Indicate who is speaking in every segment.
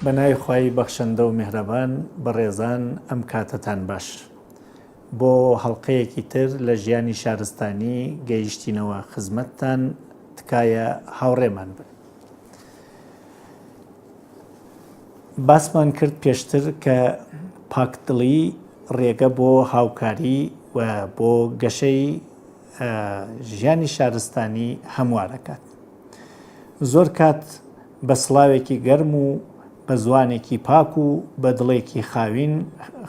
Speaker 1: بە ناوی خوای بەخشندە و میهرەبان بەڕێزان ئەم کاتەتان باش. بۆ هەڵقەیەکی تر لە ژیانی شارستانی گەیشتینەوە خزمەتتان تکایە هاوڕێمان بن. باسمان کرد پێشتر کە پاکدڵی ڕێگە بۆ هاوکاری و بۆ گەشەی ژیانی شارستانی هەموارەکات. زۆر کات بە سڵاوێکی گەرم و بە زوانێکی پاک و بە دڵێکی خاوین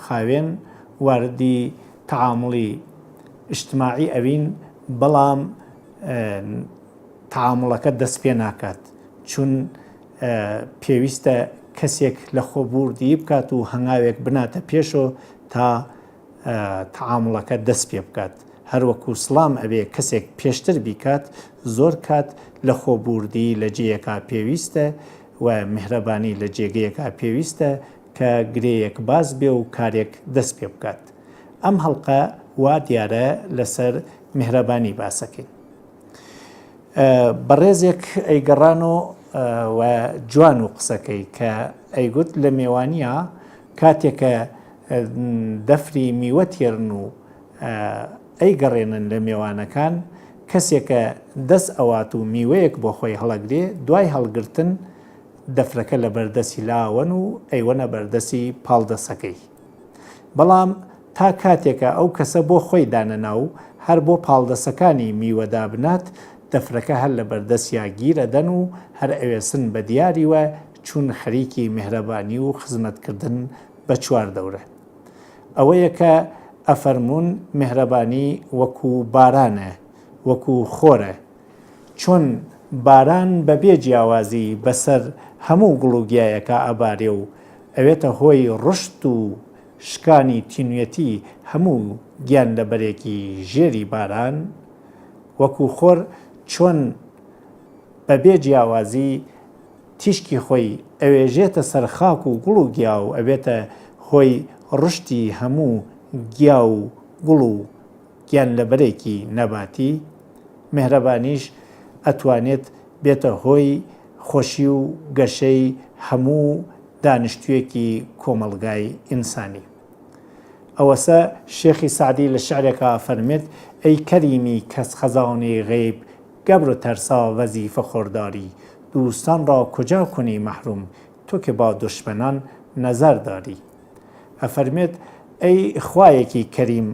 Speaker 1: خاوێن واردی تەعاموڵی ئیجتماعی ئەوین بەڵام تەعاموڵەکە دەست پێ ناکات چون پێویستە کەسێک لە خۆبوردیی بکات و هەنگاوێک بناتە پێشۆ تا تەعاموڵەکە دەست پێ بکات هەروەکو سڵام ئەبێ کەسێک پێشتر بیکات زۆر کات لە خۆبوردیی لە جێیەکا پێویستە و میهرەبانی لە جێگەیەکا پێویستە کە گرێیەک باز بێ و کارێک دەست پێ بکات ئەم هەڵقە وا دیارە لەسەر میهرەبانی باسەکەین. بەڕێزێک ئەیگەڕانۆ و جوان و قسەکەی کە ئەیگوت لە مێوانیا کاتێکە دەفری میوە تێرن و ئەیگەڕێنن لە مێوانەکان کەسێکە دەست ئەوات و میوەیەک بۆ خۆی هەڵەگرێ دوای هەڵگرتن دەفرەکە لە بەردەسی لاوەن و ئەیوەنە بەردەسی پاڵدەسەکەی. بەڵام تا کاتێکە ئەو کەسە بۆ خۆی دانەنا و هەر بۆ پاڵدەسەکانی میوە دابنات، دەفرەکە هەر لە بەردەسیا گیر ئەدەن و هەر ئەوێسن بە دیاریوە چوون خەریکی میهرەبانی و خزمەتکردن بە چواردەورە. ئەوەیە کە ئەفەرموون میهرەبانی وەکوو بارانە، وەکوو خۆرە. چۆن باران بە بێ جیاوازی بە سەر هەموو گوڵ و گیایەکا ئەبارێ و ئەوێتە هۆی ڕشت و شکانی تینوێتی هەموو گیانلەبەرێکی ژێری باران، وەکوو خۆر چۆن بە بێ جیاوازی تیشکی خۆی ئەوێژێتە سەر خاک و گوڵ و گیا و ئەبێتە هۆی ڕشتی هەموو گیا و گوڵ و گیانلەبەرێکی نەباتی، میهرەبانیش ئەتوانێت بێتە هۆی خۆشی و گەشەی هەموو دانیشتوویەکی کۆمەڵگای ئینسانی. ئەوەسە شێخی سەعدی لە شعرێکا ئەفەرموێت، ئەی کەریمی کەس خەزانەی غەیب گەبر و تەرسا وەزیفە خۆرداری، دوستان را کجا کنی محروم تو که با دشمنان نظر داری. ئەفەرموێت، ئەی خوایەکی کەریم،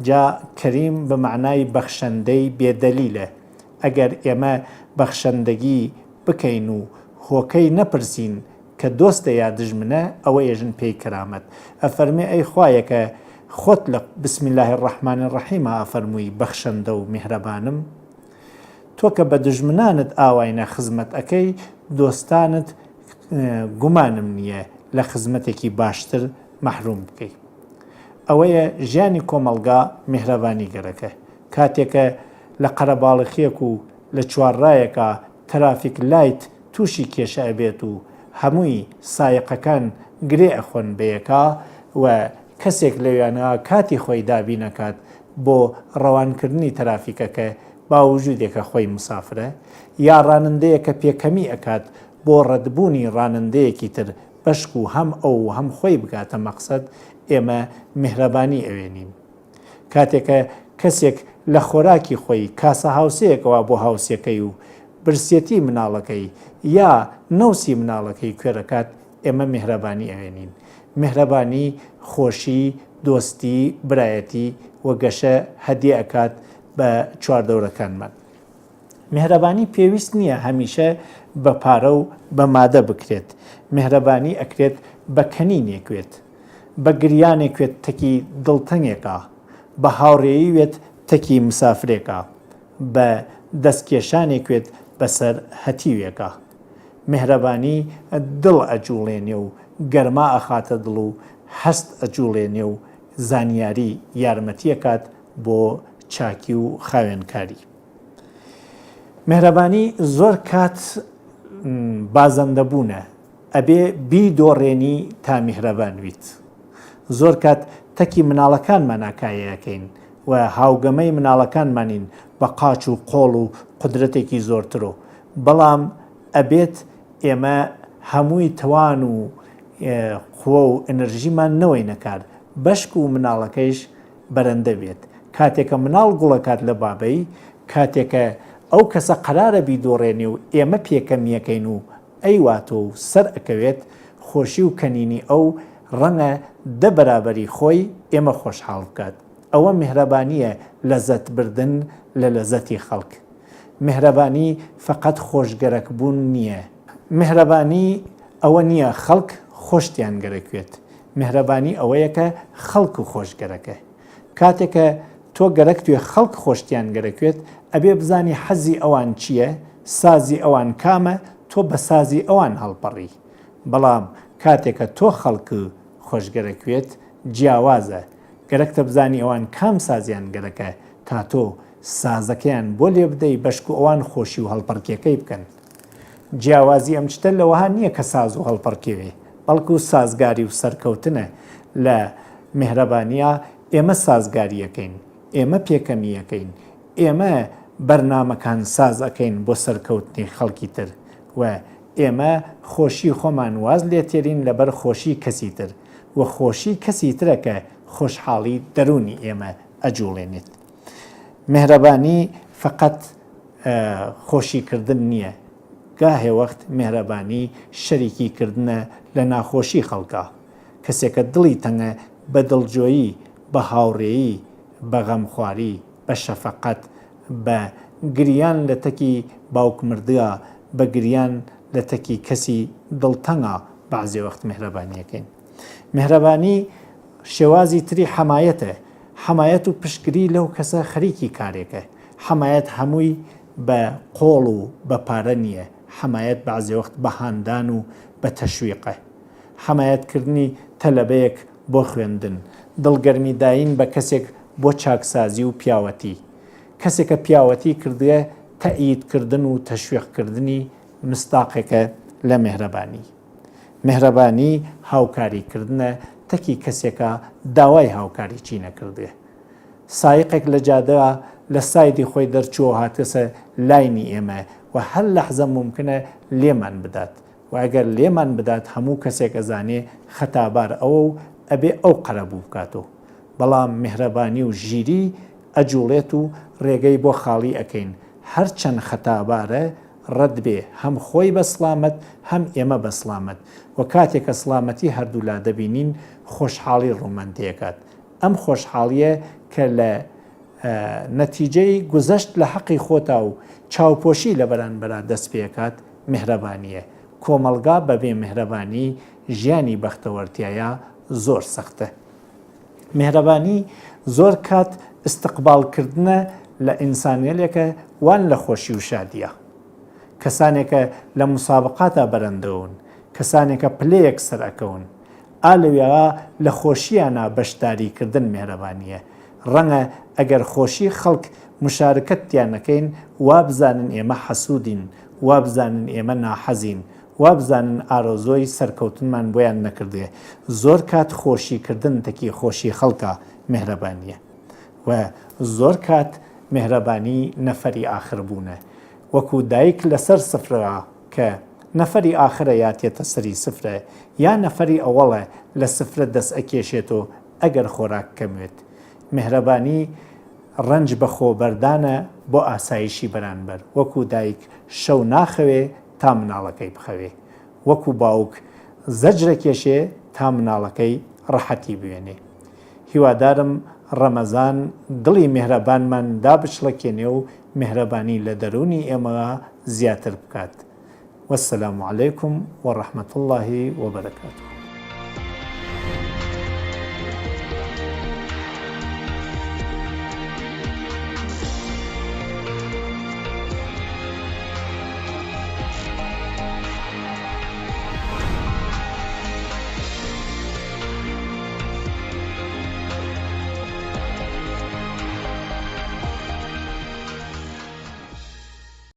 Speaker 1: جا کەریم بە مەعنای بەخشەندەی بێ دەلیلە، ئەگەر ئێمە بەخشەندەگی بکەین و هۆکەی نەپرسین کە دۆستە یا دژمنە ئەوە ئێژن پێی کەرامەت. ئەفەرموێ ئەی خوایەکە خۆت لە بسم اللە الرحمن الرحیم ئافەرمووی بەخشەندە و میهرەبانم، تۆ کە بە دوژمنانت ئاواینە خزمەت ئەکەی دۆستانت گومانم نییە لە خزمەتێکی باشتر مەحروم بکەی. ئەوەیە ژیانی کۆمەڵگا میهرەبانی گەرەکە. کاتێکە لە قەرەباڵخیەک و لە چوارڕایەکا ترافیک لایت تووشی کێشە ئەبێت و هەمووی سایەقەکان گرێ ئەخۆن بەیەکا و کەسێک لەویانا کاتی خۆی دابین ئەکات بۆ ڕەوانکردنی ترافیکەکە باوجودێکە خۆی مسافرە یا ڕانندەیەکە پێکەمی ئەکات بۆ ڕەتبوونی ڕانندەیەکی تر بەشکو هەم ئەو و هەم خۆی بگاتە مەقسەد ئێمە میهرەبانی ئەوێنین. کاتێکە کەسێک لە خۆراکی خۆی کاسە هاوسێیەکەوە بۆ هاوسێکەی و برسێتی مناڵەکەی یا نەوسی مناڵەکەی کوێرەکات ئێمە میهرەبانی ئەوێنین. میهرەبانی خۆشی، دۆستی، برایەتی و گەشە هەدیە ئەکات بە چواردەورەکانمان. میهرەبانی پێویست نییە هەمیشە بە پارە و بە مادە بکرێت، میهرەبانی ئەکرێت بە کەنینێک وێت، بە گریانێک وێت تەکی دڵتەنگێکا، بە هاوڕێیی وێت تەکی مسافرێکا، بە دەست کێشانێک وێت بەسەر هەتیوێکا. میهرەبانی دڵ ئەجوڵێنێ و گەرما ئەخاتە دڵ و هەست ئەجوڵێنێ و زانیاری یارمەتیەکات بۆ چاکی و خاوێنکاری. میهرەبانی زۆر کات بازەندەبوونە ئەبێ بیدۆڕێنی تا میهرەبان ویت. زۆر کات تەکی مناڵەکانمان ئاکایەکەین و هاوگەمەی مناڵەکانمانین بە قاچ و قۆڵ و قودرەتێکی زۆرترۆ بەڵام ئەبێت ئێمە هەمووی توان و. قوە و ئەنرژیمان نەوەینە کار بەشک و مناڵەکەیش بەرەندە بێت. کاتێکە مناڵ گوڵەکات لە بابەی، کاتێکە ئەو کەسە قەرارە بیدۆڕێنێ و ئێمە پێکەمیەکەین و ئەیواتۆ و سەر ئەکەوێت، خۆشی و کەنینی ئەو ڕەنگە دە بەرابەری خۆی ئێمە خۆشحاڵ بکات. ئەوە میهرەبانییە لەزەت بردن لە لەزەتی خەڵک. میهرەبانی فەقەت خۆشگەرەک بوون نییە. میهرەبانی ئەوە نییە خەڵک خۆشتیان گەرەکوێت. میهرەبانی ئەوەیە کە خەڵک خۆش گەرەکە. کاتێ کە تۆ گەرەکتوێ خەڵک خۆشتیان گەرەکوێت، ئەبێ بزانی حەزی ئەوان چییە، سازی ئەوان کامە، تۆ بە سازی ئەوان هەڵپەڕی. بەڵام کاتێ کە تۆ خەڵک خۆش گەرەکوێت، جیاوازە. گەرەکتە بزانی ئەوان کام سازیان گەرەکە تا تۆ سازەکەیان بۆ لێبدەی بەشکو ئەوان خۆشی و هەڵپەڕکێکەی بکەن. جیاوازی ئەم چتە لەوەها نییە کە ساز و هەڵپەڕکێوێ، بەڵکو سازگاری و سەرکەوتنە لە میهرەبانیا، ئێمە سازگارییەکەین، ئێمە پێکەمییەکەین، ئێمە بەرنامەکان ساز ئەکەین بۆ سەرکەوتنی خەڵکی تر و ئێمە خۆشی خۆمان واز لێ تێرین لەبەر خۆشی کەسی تر و خۆشی کەسی ترە کە خۆشحاڵی دەروونی ئێمە ئەجوڵێنێت. میهرەبانی فەقەت خۆشی کردن نییە، گاهێ وەخت میهرەبانی شەریکی کردنە لە ناخۆشی خەڵکا. کەسێکە دڵی تەنگە بە دڵجۆیی، بە هاوڕێیی، بە غەمخواری، بە شەفەقەت، بە گریان لە تەکی باوک مردگا، بە گریان لە تەکی کەسی دڵتەنگا بەعزێ وەخت میهرەبانیەکەین. میهرەبانی شێوازی تری حەمایەتە، حەمایەت و پشتگری لەو کەسە خەریکی کارێکە، حەمایەت هەمووی بە قۆڵ و بە پارە نییە، حەمایەت بەعزێ وەخت بە هاندان و بە تەشویقە. حەمایەت کردنی تەلەبەیەک بۆ خوێندن، دڵگەرمی داین بە کەسێک بۆ چاکسازی و پیاوەتی. کەسێکە پیاوەتی کردگە تەئیید کردن و تەشویق کردنی مسداقێکە لە مێهرەبانی. مێهرەبانی هاوکاری کردنە تەکی کەسێکا داوای هاوکاریی نەکردگە. سایقێک لە جادە لە side ی خۆی دەرچووەو هاتگەسە line ی ئێمە و هەر لەحزە مومکنە لێمان بدات و ئەگەر لێمان بدات هەموو کەسێک ئەزانێ خەتابار ئەوە و ئەبێ ئەو قەرەبوو بکاتۆ. بەڵام میهرەبانی و ژیری ئەجوڵێت و ڕێگەی بۆ خاڵی ئەکەین هەرچەند خەتابارە ڕەت بێ هەم خۆی بە سڵامەت هەم ئێمە بە سڵامەت و کاتێ کە سڵامەتی هەردوولا دەبینین خۆشحاڵی ڕوومان تێکات ئەم خۆشحاڵیە کە لە نەتیجەی گوزەشت لە حەقی خۆتا و چاوپۆشی لە بەرانبەرا دەست پێکات میهرەبانیە کۆمەڵگا بەبێ میهرەبانی ژیانی بەختەوەر تیایا زۆر سەختە. میهرەبانی زۆر کات ئیستقباڵ کردنە لە ئینسانگەلێکە وان لە خۆشی و شادیا. کەسانێکە لە موسابقاتا بەرەندەون، کەسانێکە پلەیەک سەر ئەکەون. ئا لەوێا لە خۆشییانا بەشداری کردن میهرەبانییە. ڕەنگە ئەگەر خۆشی خەڵک مشارکەت تیا نەکەین وابزانن ئێمە حەسوودین، وابزانن ئێمە ناحەزین، وابزانن ئارەزۆی سەرکەوتنمان بۆیان نەکردێ زۆر کات خۆشی کردن تەکی خۆشی خەڵکە مێهرەبانیە و زۆر کات مێهرەبانی نەفەری ئاخر بوونە وەکو دایک لەسەر سفرە کە نەفەری ئاخرە یا تێتە سەری سفرە یا نەفەری ئەوەڵە لە سفرە دەس ئەکێشێتۆ ئەگەر خۆراک کەموێت مێهرەبانی ڕەنج بەخۆ بەردانە بۆ ئاسایشی بەرانبەر وەکو دایک شەو ناخەوێ تا مناڵەکەی بخەوێ وەکو باوک زەجرەکێشێ تا مناڵەکەی ڕەحەتی بوێنێ هیوادارم ڕەمەزان دڵی میهرەبانمان دابچڵەکێنێ و میهرەبانی لە دەرونی ئێمەا زیاتر بکات والسلام علیکم ورحمە اللە وبرکاته.